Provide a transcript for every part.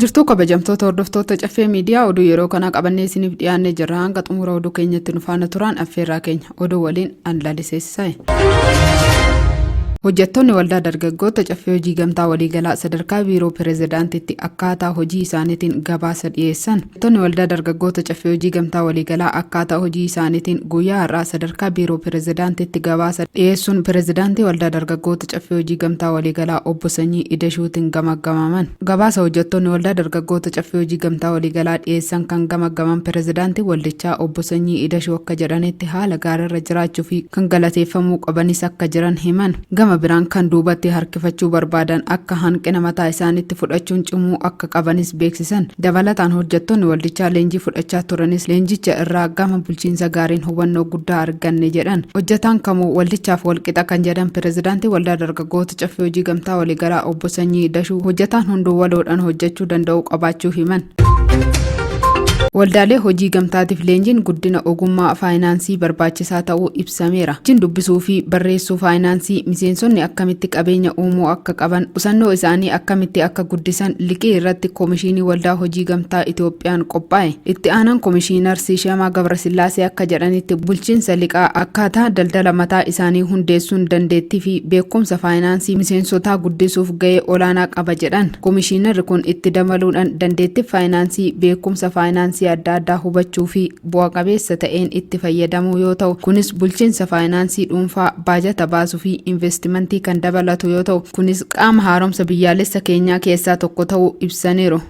jirtu kabajamtoota hordoftoota Caffee Miidiyaa, oduu yeroo kanaa qabannee isiniif dhiyaannee jirra. Hanga xumura oduu keenyatti nu faana turaan affeerraa keenya. Oduu waliin an laliseessisae. Hojjettoonni waldaa dargaggoota Caffee Hojii Gamtaa Waliigalaa sadarkaa Biiroo Pireezidaantiitti akkaataa hojii isaaniitiin gabaasa dhiyeessan. Hojjettoonni waldaa dargaggoota Caffee Hojii Gamtaa Waliigalaa akkaataa hojii isaaniitiin guyyaa har'aa sadarkaa Biiroo Pireezidaantiitti gabaasa dhiyeessuun Pireezidaantii Waldaa Dargaggoota Caffee Hojii Gamtaa Waliigalaa Obbo Sanyii Idashuutiin gamaggamaman. Gabaasa hojjettoonni Waldaa Dargaggoota Caffee Hojii Gamtaa Waliigalaa dhiyeessan kan gamaggaman Pireezidaantiin waldichaa Obbo Sanyii Idashuu akka jedhanitti, haala gaariirra jiraachuu fi kan galateeffamuu qabanis akka jiran himan. Gama biraan kan duubatti harkifachuu barbaadan akka hanqina mataa isaaniitti fudhachuun cimuu akka qabanis beeksisan. Dabalataan hojjettoonni waldichaa leenjii fudhachaa turanis leenjicha irraa gama bulchiinsa gaariin hubannoo guddaa arganne jedhan. Hojjetaan kamuu waldichaaf walqixa kan jedhan Pireezidaantii Waldaa Dargaggoota Caffee Hojii Gamtaa Waliigalaa Obbo Sanyii Dashuu, hojjetaan hunduu waloodhaan hojjechuu danda'uu qabaachuu himan. Waldaalee hojii gamtaatiif leenjiin guddina ogummaa faayinaansii barbaachisaa ta'uu ibsameera. Leenjiin dubbisuu fi barreessuu faayinaansii, miseensonni akkamitti qabeenya uumuu akka qaban, qusannoo isaanii akkamitti akka guddisan, liqii irratti Komishinii Waldaa Hojii Gamtaa Itoophiyaan qophaa'e. Itti aanaan Komishiinar Siishamaa Gabrasillaasee akka jedhanitti, bulchiinsa liqaa akkaataa daldala mataa isaanii hundeessuun dandeettii fi beekumsa faayinaansii miseensotaa guddisuuf ga'ee olaanaa qaba jedhan. Komishiinarri kun itti dabaluudhaan, dandeettii faayinaansii beekumsa faayinaansii adda addaa hubachuu fi bu'a qabeessa ta'een itti fayyadamuu yoo ta'u, kunis bulchiinsa faayinaansii dhuunfaa, baajata baasuu fi investimentii kan dabalatu yoo ta'u, kunis qaama haaromsa biyyaalessa keenyaa keessaa tokko ta'uu ibsaniiru.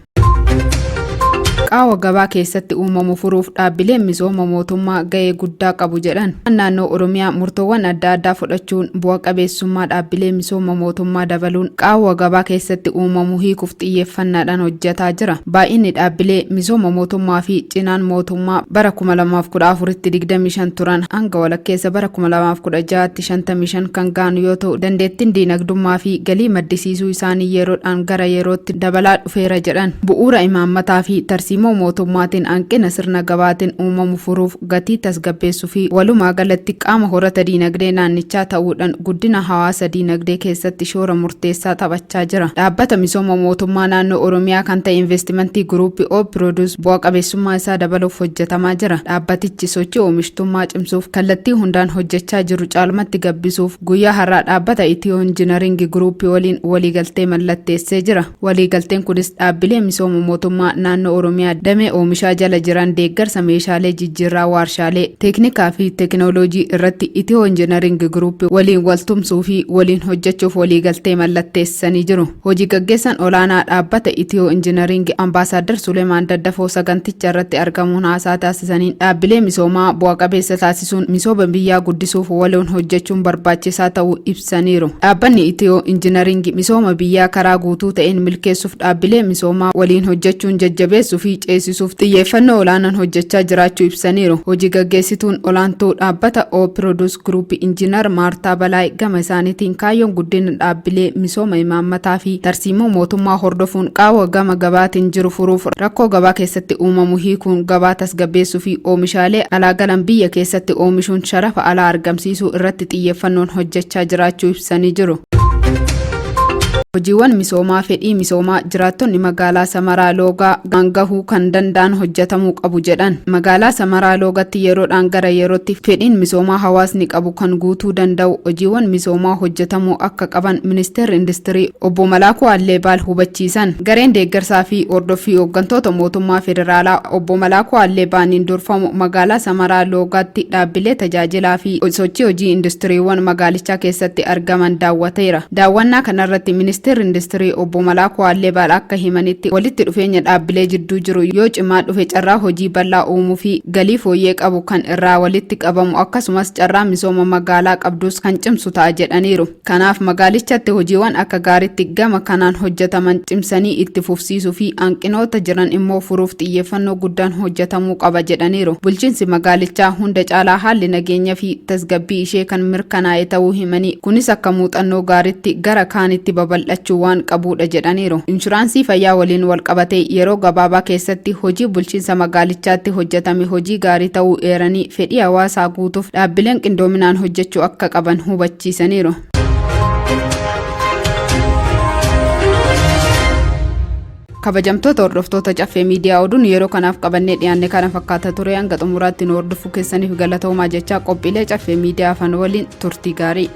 Qaawwa gabaa keessatti uumamu furuuf dhaabbileen misooma mootummaa ga'ee guddaa qabu jedhan. Naannoo Oromiyaa murtoowwan adda addaa fudhachuun bu'a qabeessummaa dhaabbilee misooma mootummaa dabaluun qaawwa gabaa keessatti uumamu hiikuuf xiyyeeffannaadhaan hojjetaa jira. Baay'inni dhaabbilee misooma mootummaa fi cinaan mootummaa bara 2014tti 25 turan hanga walakkeessa bara 2016tti 55 kan ga'an yoo ta'u, dandeettiin diinagdummaa fi galii maddisiisuu isaanii yeroodhaan gara yerootti dabalaa dhufeera jedhan. Bu'uura imaammataa fi tarsiimoo mootummaatiin hanqina sirna gabaatiin uumamu furuuf, gatii tasgabbeessuu fi walumaa galatti qaama horata diinagdee naannichaa ta'uudhaan guddina hawaasa diinagdee keessatti shoora murteessaa taphachaa jira. Dhaabbata misooma mootummaa naannoo Oromiyaa kan ta'e Investimentii Guruuppii O Produce bu'a qabeessummaa isaa dabaluuf hojjetamaa jira. Dhaabbatichi sochii oomishtummaa cimsuuf kallattii hundaan hojjechaa jiru caalmatti gabbisuuf guyyaa har'aa dhaabbata Itiyoo Injinaringi Guruuppii waliin waliigaltee mallatteessee jira. Waliigalteen kunis dhaabbilee misooma mootummaa naannoo Oromiyaa damee oomishaa jala jiran deeggarsa meeshaalee jijjiirraa waarshaalee, teeknikaa fi teekinooloojii irratti Itiyoo Injinaringi Guruuppii waliin waltumsuu fi waliin hojjechuuf waliigaltee mallatteessanii jiru. Hojii gaggeessan olaanaa dhaabbata Itiyoo Injinaringi Ambaasaaddar Suleemaan Daddafoo saganticha irratti argamuun haasaa taasisaniin, dhaabbilee misoomaa bu'a qabeessa taasisuun misooma biyyaa guddisuuf waloon hojjechuun barbaachisaa ta'uu ibsaniiru. Dhaabbanni Itiyoo Injinaringi misooma biyyaa karaa guutuu ta'een milkeessuuf dhaabbilee misoomaa waliin hojjechuun jajjabeessuu fi ceesisuuf xiyyeeffannoo olaanaan hojjechaa jiraachuu ibsaniiru. Hojii gaggeessituun olaantuu dhaabbata O Produce Group Injiinar Maartaa Balaay gama isaaniitiin, kaayyoon guddina dhaabbilee misooma imaammataa fi tarsiimoo mootummaa hordofuun qaawwa gama gabaatiin jiru furuuf, rakkoo gabaa keessatti uumamu hiikuun gabaa tasgabbeessuu fi oomishaalee alaa galan biyya keessatti oomishuun sharafa alaa argamsiisuu irratti xiyyeeffannoon hojjechaa jiraachuu ibsanii jiru. Hojiiwwan misoomaa fedhii misoomaa jiraattonni magaalaa Samaraa Loogaa gahuu kan danda'an hojjetamuu qabu jedhan. Magaalaa Samaraa Loogatti yeroodhaan gara yerootti fedhiin misoomaa hawaasni qabu kan guutuu danda'u hojiiwwan misoomaa hojjetamuu akka qaban Ministeerri Industirii Obbo Malaakuu Alleebaal hubachiisan. Gareen deeggarsaa fi hordoffii hooggantoota mootummaa federaalaa Obbo Malaakuu Alleebaaniin durfamu magaalaa Samaraa Loogaatti dhaabbilee tajaajilaa fi sochii hojii industiriiwwan magaalichaa keessatti argaman daawwateera. Daawwannaa kanarratti Ministeerri Industirii Obbo Malaakuu Alleebaal akka himanitti, walitti dhufeenya dhaabbilee jidduu jiru yoo cimaa dhufe carraa hojii bal'aa uumuu fi galii fooyyee qabu kan irraa walitti qabamu, akkasumas carraa misooma magaalaa qabdus kan cimsu ta'a jedhaniiru. Kanaaf magaalichatti hojiiwwan akka gaariitti gama kanaan hojjetaman cimsanii itti fufsiisuu fi hanqinoota jiran immoo furuuf xiyyeeffannoo guddaan hojjetamuu qaba jedhaniiru. Bulchiinsi magaalichaa hunda caalaa haalli nageenya fi tasgabbii ishee kan mirkanaa'e ta'uu himanii, kunis akka muuxannoo gaariitti gara kaanitti babal'achuu waan qabuudha jedhaniiru. Inshuraansii fayyaa waliin walqabatee yeroo gabaabaa keessatti hojii bulchiinsa magaalichaatti hojjetame hojii gaarii ta'uu eeranii, fedhii hawaasaa guutuuf dhaabbileen qindoominaan hojjechuu akka qaban hubachiisaniiru. Kabajamtoota hordoftoota Caffee Miidiyaa, oduun yeroo kanaaf qabannee dhiyaanne kana fakkaata ture. Hanga xumuraatti nu hordofuu keessaniif galatoomaa jechaa, qophiilee Caffee Miidiyaa afaan waliin turtii gaarii.